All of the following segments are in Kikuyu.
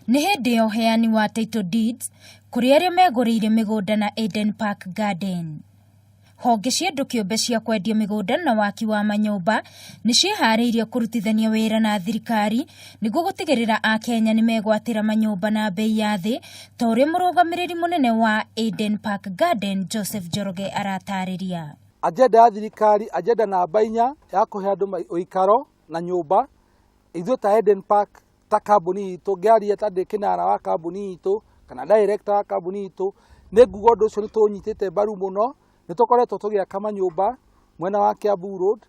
Nĩ hĩndĩ ya ũheani wa title deeds kũrĩ arĩa megũrĩire mĩgũnda na Eden Park Garden. Honge cia andũ kĩũmbe cia kwendia mĩgũnda na waki wa manyũmba nĩ ciĩharĩirie kũrutithania wĩra na thirikari nĩguo gũtigĩrĩra Akenya nĩ megwatĩra manyũmba na mbei ya thĩ ta ũrĩa mũrũgamĩrĩri mũnene wa Eden Park Garden Joseph Njoroge aratarĩria. Agenda ya thirikari, agenda namba 4 ya kũhe andũ ũikaro na nyũmba, ithuĩ ta Eden Park ta kambuni itũ, ngĩaria ta ndĩ kĩnara wa kambuni itũ kana director wa kambuni itũ, nĩ nguga ũndũ ũcio nĩ tũũnyitĩte mbaru mũno. Nĩ tũkoretwo tũgĩaka manyũmba mwena wa Kiambu Road,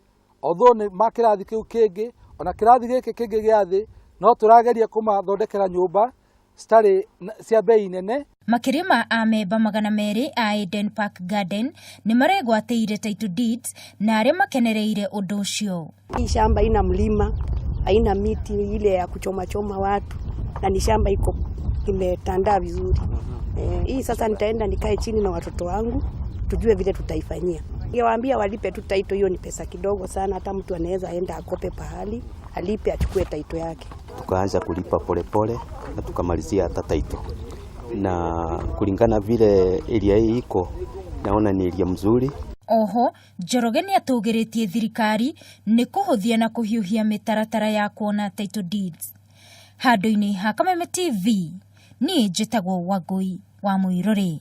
although nĩ ma kĩrathi kĩu kĩngĩ, ona kĩrathi gĩkĩ kĩngĩ gĩa thĩ, no tũrageria kũmathondekera nyũmba citarĩ cia bei nene. Makĩria ma amemba 200 a Eden Park Garden nĩ maregwatĩire title deeds na arĩa makenereire ũndũ ũcio. Hii shamba haina mlima, haina miti ile ya kuchoma choma watu, na ni shamba iko imetandaa vizuri. Hii sasa nitaenda nikae chini na watoto wangu tujue vile tutaifanyia. Ningewaambia walipe tu title, hiyo ni pesa kidogo sana, hata mtu anaweza enda akope pahali alipe achukue title yake. Tukaanza kulipa polepole pole, na tukamalizia hata title, na kulingana vile area hii iko, naona ni area mzuri. Oho Njoroge nĩ atũgĩrĩtie thirikari nĩ kũhũthia na kũhiũhia mĩtaratara ya kuona title deeds. Handũ-inĩ ha Kameme TV, niĩ njĩtagwo Wangũi wa Mũirũrĩ.